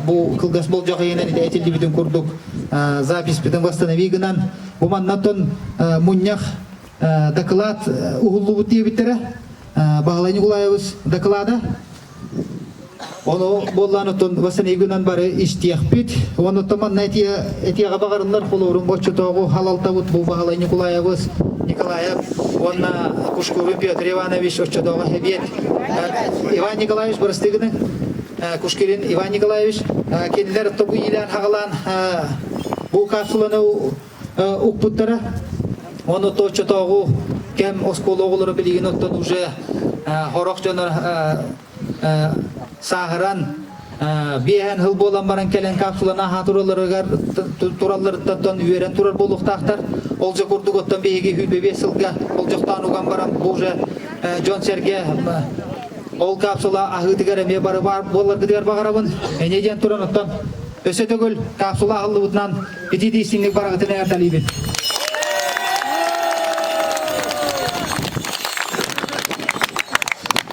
бу кылгас болдьох иһинэн этиллибитин курдук записпытын восстанови гынан бу маннаттан мунньах доклад уһуллубут диэбиттэрэ. Баһылай Николаевич доклада Ону буоллаан оттон восстановигынан бары истиэхпит. Онуттан манна этиэҕэ баҕарыллар холуорун боччотооҕу халалтабыт бу Баһылай Николаевыс Николаев уонна Кушкурин Петр Иванович оччотооҕу эбиэт Иван Николаевич бырастыгыны Кушкирин Иван Николаевич кинилэр тобу иилээн хаҕалаан бу капсуланы укпуттара. Ону оччотооҕу кэм оскуола оҕолоро билигин оттон уже хорох дьонор сааһыран биэһэн сыл буолан баран кэлэн капсуланы аһаа туралларыгар туралларыттан үөрэн турар буолуохтаахтар. Ол же курдук оттон биһиги 25 сылга болдьохтоон уган баран бу уже дьон-сэргэ ол капсула аһыытыгар эмиэ бары баар буоларгытыгар баҕарабын. Эне диэн туран оттон өссө төгүл капсула аһыллыбытынан ити диисинник бараҕытын эҕэрдэлиибит.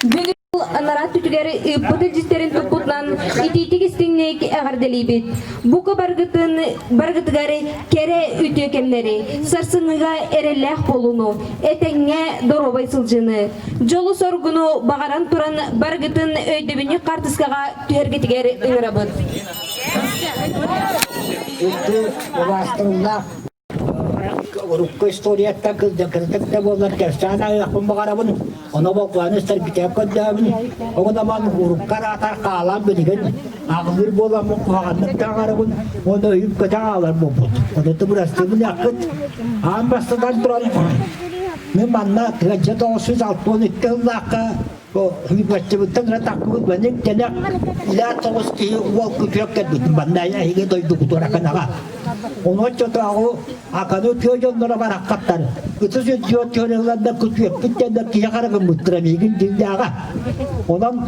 Бүгүн анараа түтүгэр ыыппыт илдьиттэрин туппутунан итиитик истиҥник эҕэрдэлиибит. Бука баргытын баргытыгар кэрэ үтүө кэмнэри, сарсыҥҥыга эрэллээх буолууну, этэҥҥэ доруобай сылдьыыны, дьолу-соргуну баҕаран туран баргытын өйдөбүнньүк хаартыскаҕа түһэргитигэр ыҥырабыт. Үрдү убаастабыллаах урукку историяттан кырдьык да буоллар кэпсээн аһыахпын баҕарабын, ону болҕойон истэргитэ көрдөөбүн. Оҕунаман урукка араатар хаалан билигин аҕылыыр буоламмын куһаҕаннык таҥарабын уонна өйүм көтө хаалар буолбут. Ону тыбырастыыбын яххыт. Аан бастатан туран мин манна тыһыынча 962 сыллаахха Баччабыттан ыра тахпыбыт маннык тэнэх илээх соҕус киһи уол күтүөк кэлбит манна эһиги дойдугутугар Аканаҕа. Ону оччотооҕу Аканы тыа дьонноро бараххаттар. Ытыс үрдүгэр түһэриллэннэр күтүөппүт диэннэр киһи хара гыммыттара миигин дьиҥнээҕэ. Онон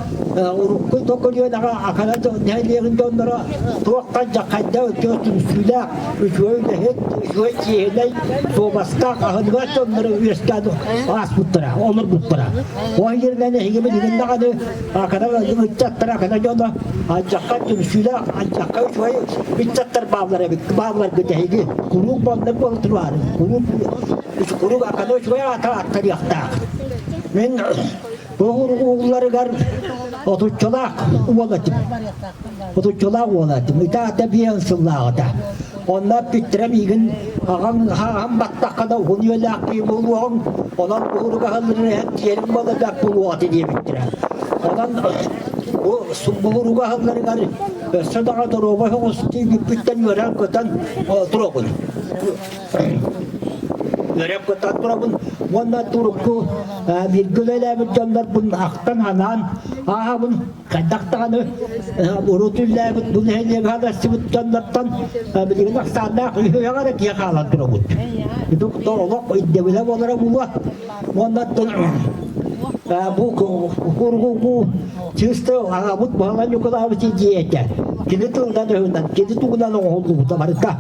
урукку токурүөнэҕэ Акана нэһилиэгин дьонноро туохтан дьаххайда үтүө түмсүүлээх, үчүгэй үлэһит, үчүгэй чиэһинэй, суобастаах аһыныгас дьоннору үөскээн ааспыттара, олорбуттара. Ол иһинэн эһиги билигин даҕаны акана ыччаттар, акана дьоно алдьахха түмсүүлээх, алдьахха үчүгэй ыччаттар бааллар эбит, баалларгыт эһиги. Куруук маннык буола тураарыҥ, куруук куруук акана үчүгэй аата аттарыахтаах. Мин уолларыгар отуччалаах уол этим. Отуччалаах уол этим. Итаата биэн сыллааҕыта. Онно эппиттэрэ миигин аҕам хаһан баттахха да уһун үйэлээх киһи буолуоҕуҥ, онон уһуруга аһылларын тиэрин буолардаах буолуоҕа диэбиттэрэ. Онон бу буһуруга аһылларыгар өссө даҕа доруобай соҕус тиийбиппиттэн үөрэн-көтөн турабын. Үөрэн-көтөн турабын уонна турукку бииргэ үлэлээбит дьоннорбун ахтан-санаан ааһабын. Хайдах даҕаны урут үллээбит бу нэһилиэги хаалассыбыт дьоннортон билигин ахсааннаах үһүөҕэ эрэ киһи хаалан турабыт. Ити олох ирдэбилэ буолара буолуо. Уонна бу кургу чисто аҕабыт Баһылай Ньукулаабыч идиэйэтэ. Кини тылынан өһүнэн, кини тугунан оҥоһуллубута барыта.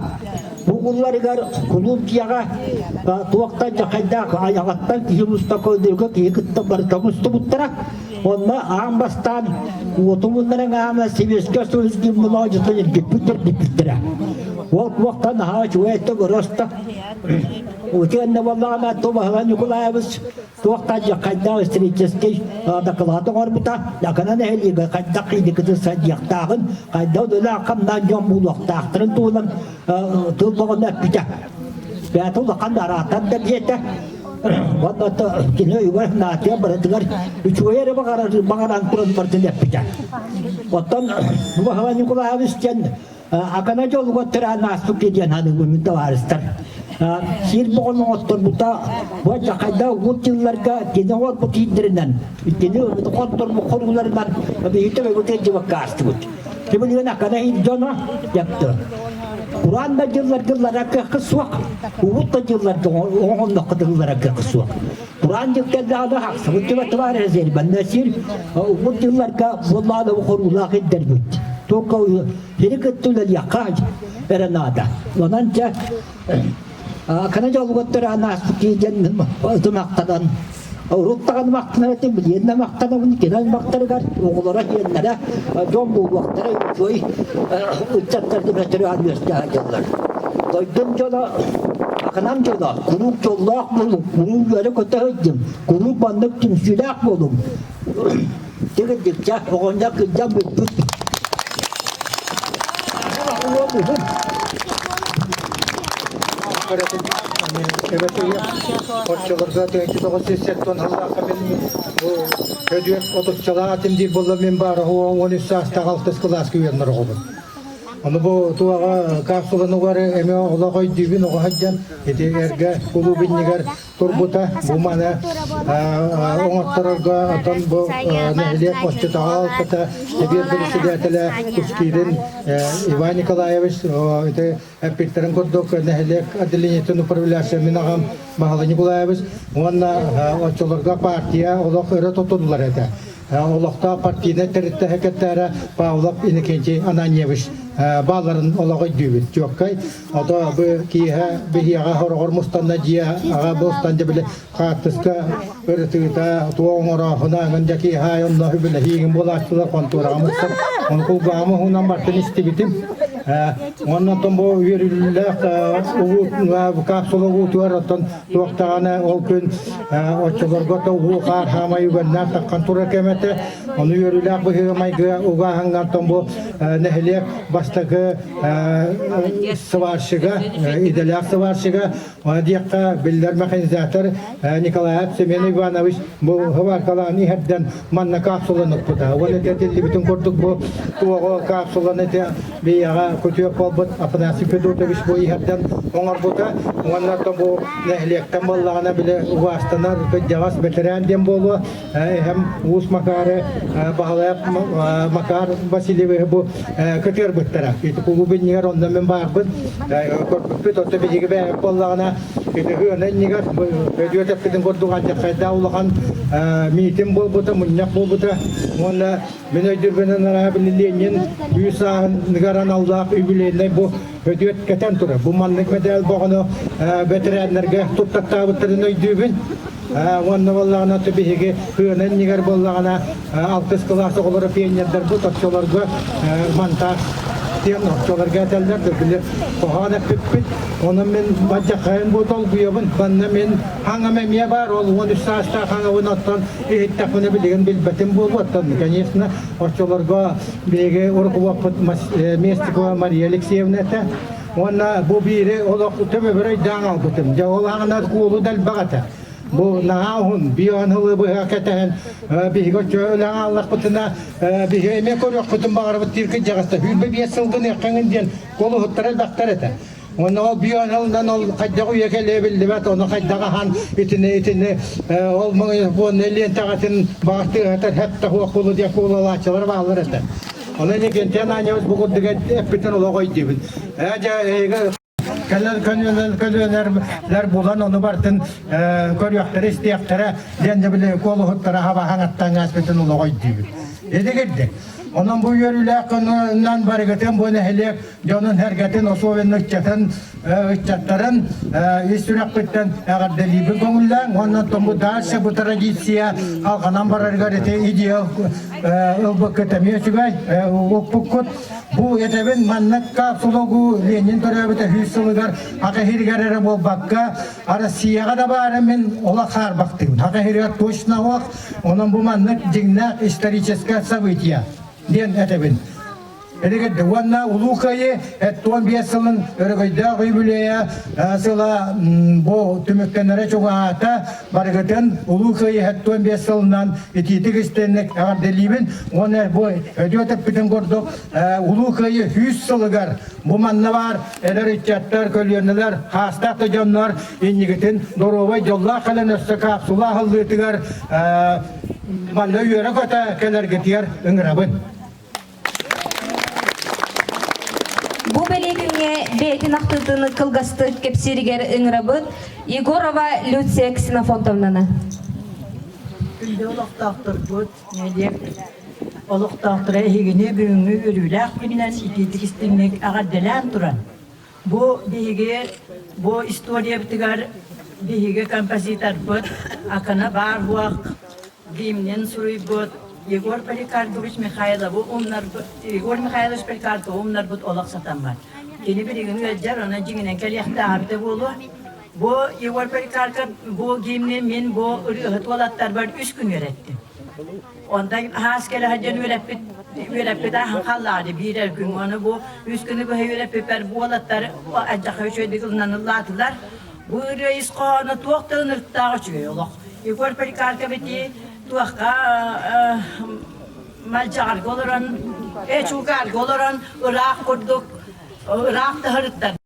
Бу улларыгар кулууп дьиэҕэ туохтан дьахайдаах айаҕаттан киһи муста көдөргө киһи кытта барыта мустубуттара. Онно аан бастаан уоту муннаран аана Сэбиэскэй Союз гимнолоожутун илдьиппиттэр диппиттэрэ. Ол туохтан наһаа үчүгэй этэ бороста. Утиэннэ буоллаҕына Тубаһыла Ньукулаайабыс туохтан хайдах исторический дакылаат оҥорбута, Акана нэһилиэгэ хайдах идикытын сайдыахтааҕын, хайдах үлэлээх-хамнаан дьон буолуохтаахтарын туһунан тыл боҕону эппитэ. Бэйэтэ улахан араатар да диэтэ. Уонна кини өйүгэр наатыйа барытыгар үчүгэй эрэ баҕаран туран барытын эппитэ. Оттон Баһылай Николаевич диэн Акана дьолугар төрөөн ааспыт диэн саныыбын табаарыстар. Сир боҕон оҥотторбута бу хайда угут дьылларга кини оҥорбут иирдэринэн, кини хотторбут хорууларынан биһиги төбөбүт дьыбакка аастыбыт. Тибилигин Акана иир дьоно дьапты. Кураан да дьылларга ыллара кыахха суох, угут да дьылларга оҥонноххо да ыллара кыахха суох. Кураан дьыл кэллэҕинэ хахсыбыт түбэ товарищ Зельманна сир угут дьылларга буоллаҕына хоруулаах ирдэрбит. Только Сири кытта үлэлиэххэ эрэ наада. Онон дьэ Акана дьолугар ааспыт киһи диэн ытымахтанан урут даҕаны махтанар этим, билиэн да махтанабын, кини аймахтарыгар, оҕолоро, сиэннэрэ дьон буолуохтара үчүгэй ыччаттар өтөрү үөскээн дьыллар. Дойдум дьоно, Аканам дьоно, куруук дьоллоох буолуҥ, куруук үөрэ-көтө сылдьыҥ, куруук маннык түмсүүлээх буолуҥ. Тигирдикчэ оҕонньор кырдьан бүппүт. Оччолорго 1970 сыллаахха мин бу көдүөт отуччалаах этим диир буолла мин баар 13 саастаах алтыс кылааска үөрэнэр оҕобун. Ону бу туоҕа капсуланугар эмиэ олох өйдүүбүн оҕо сылдьан ити эргэ кулууп иннигэр турбута. Бу маны оҥотторорго оттон бу нэһилиэк оччотооҕу алтата сэбиэт председателэ Кускирин Иван Николаевич ити эппиттэрин курдук нэһилиэк отделениетын управляющая мин аҕам Баһылай Николаевич уонна оччолорго партия олох өрө тутуллар этэ. Олохтоох партийнай тэрилтэ секретара Павлов Иннокентий Ананьевич бааларын олоҕо өйдүүбүт. Чуоккай Ото бу киэһэ биһиэхэ хороҕор мустанна дьиэ аҕа буостан дьэ били хаартыска ырытыыта туох оҥорооһуна ыҥын дьэ киэһэ онно үбүлэһиигин буолааччылар хонтуораҕа мустан ону кулгааҕым уһунан бартын истибитим. Уонна оттон бу үөрүүлээх уу капсула уутугар оттон туох даҕаны ол күн оччолорго то уу хаар хаамай үгэннээх таххан турар кэм этэ. Ону үөрүүлээх быһыыга-майгыга угааһыҥҥа оттон бу нэһилиэк бастакы сварщига, идэлээх сварщига, диэххэ биллэр механизатор Николаев Семен Иванович бу хыбаркалаан иһэрдэн манна капсуланы укпута. Уон этиллибитин курдук бу туоҕу капсуланы ити бийэҕэ күтүөк буолбут Афанасий Федотович бу иһэрдэн оҥорбута. Уонна бу нэһилиэктэн буоллаҕына били убаастанар кырдьаҕас бэтэрээн диэн буолуо. Эһэм Уус Макары Баһылайап Макар Васильевиһы бу кытыарбыттара. Ити кулууп иннигэр онно мин баарбын. Көрбүппүт, отто биһиги бэйэбит буоллаҕына, ити ыана иннигэр өдүөт эппитин курдук алдьархайдаах улахан миитин буолбута, мунньах буолбута. Уонна мин өйдүүрбүнэн араа били Ленин үс сааһыныгар аналлаах юбилейнай бу өдүөт кэтэн турар. Бу маннык мэдээл боҕону бэтэрээннэргэ туттаттаабыттарын өйдүүбүн. Уонна буоллаҕына биһиги кыана иннигэр буоллаҕына алтыс кылаас оҕолоро пионердарбыт оччолорго монтаж диэн оччолорго этэллэр да били хоһоон эппиппит. Онон мин бадьахайын бу долгуйабын. Манна мин хаҥам эмиэ баар, ол 13 саастаах хаҥабын оттон иһиттэхпинэ билигин билбэтим буолуо. Оттон, конечно, оччолорго биһиги уруккубаппыт Местикова Мария Алексеевна этэ. Уонна бу биири олох төбөбөр өйдөөн албытым. Дьэ ол аҕына куолу да элбэх этэ. Бу наһаа уһун, бион ылы быһа кэтэһэн биһиги оччо үлэҕэ ааллахпытына биһиги эмиэ көрүөхпүтүн баҕарабыт диир кырдьаҕаста сүүрбэ биэс сылгын ыаххаҥын диэн куолуһуттар элбэхтэр этэ. Уонна ол бион ылынан ол хайдах үйэ кэлиэ биллибэт, ону хайдах аһан итини итини ол уонна лиэнтэҕэтин баҕар тыаһатар хэп да суох буолуо диэн куолалааччылар бааллар этэ. Онон Иннокентий Ананьевич бу курдук эппитин олох өйдүүбүн. Ээ дьэ эһиги кэлэр көлүөнэлэр көлүөнэлэр булан ону бартын көрүөхтэрэ истиэхтэрэ диэн дьэ били куолуһуттара хабаһаҥаттан ааспытын олох өйдүүбүт. Ити кирдик. Онон бу үөрүүлээх күнүнэн барыгытын бу нэһилиэк дьонун-сэргэтин, особенно ыччатын, ыччаттарын ис сүрэхпиттэн эҕэрдэлиибин көҥүллээҥ. Уонна бу дальше бу традиция халҕанан барарыгар ити идеал ылбыккыт эмиэ үчүгэй укпуккут. Бу этэбин маннык капсулогу Ленин төрөөбүтэ 100 сылыгар Аха иһиригэр эрэ буолбакка Россияҕа да баара мин олох хаарбахтыыбын. Аха иһиригэр точно ох, онон бу маннык дьиҥнээх историческое событие диэн этэбин. Элигэрдэ уонна Улуу Кыайыы 75 сылын өрөгөйдөөх юбилейа сыла бу түмүктэнэрэ чугаһаата. Барыгытын Улуу Кыайыы 75 сылынан итиитик истэнник эҕэрдэлиибин уонна бу өдүө тэппитин курдук Улуу Кыайыы 100 сылыгар бу манна баар эдэр ыччаттар, көлүөнэлэр, хаастаах да дьоннор иннигитин доруобай дьоллоох кэлэн өссө капсула аһыллыытыгар манна үөрэ-көтө кэлэргитигэр ыҥырабын. Бу бэлиэ күҥҥэ бэйэтин ахтыытын кылгастык кэпсииригэр ыҥырабыт Егорова Люция Ксенофонтовнаны. Күндү олохтоохторбут, нэһилиэк олохтоохторо эһигини бүгүҥҥү үөрүүлээх күнүнэн итиитик истиҥник эҕэрдэлээн туран, бу биһиги бу историябытыгар биһиги композиторбыт Акана Баар гимнин суруйбут Егор Поликарпович Михайловы умнарбыт Егор Михайлович Поликарповы умнарбыт олох сатаммат. Кини билигин ыалдьар, онон дьиҥинэн кэлиэхтээҕэ эбитэ буолуо. Бу Егор Поликарпов бу гимни мин бу ырыаһыт уолаттарбар үс күн үөрэттим. Онтон хаас кэлэ сылдьан үөрэппит үөрэппит ааһан халлаады биир эр күн. Ону бу үс күнү быһа үөрэппиппэр бу уолаттар алдьархай үчүгэйдик ылынан ыллаатылар. Бу ырыа ис хоһооно туох да ынырыктаах үчүгэй олох. Егор Поликарпов ити туохха малдьаҕарга олорон, Чуукаарга олорон ыраах курдук ыраах таһырыттар.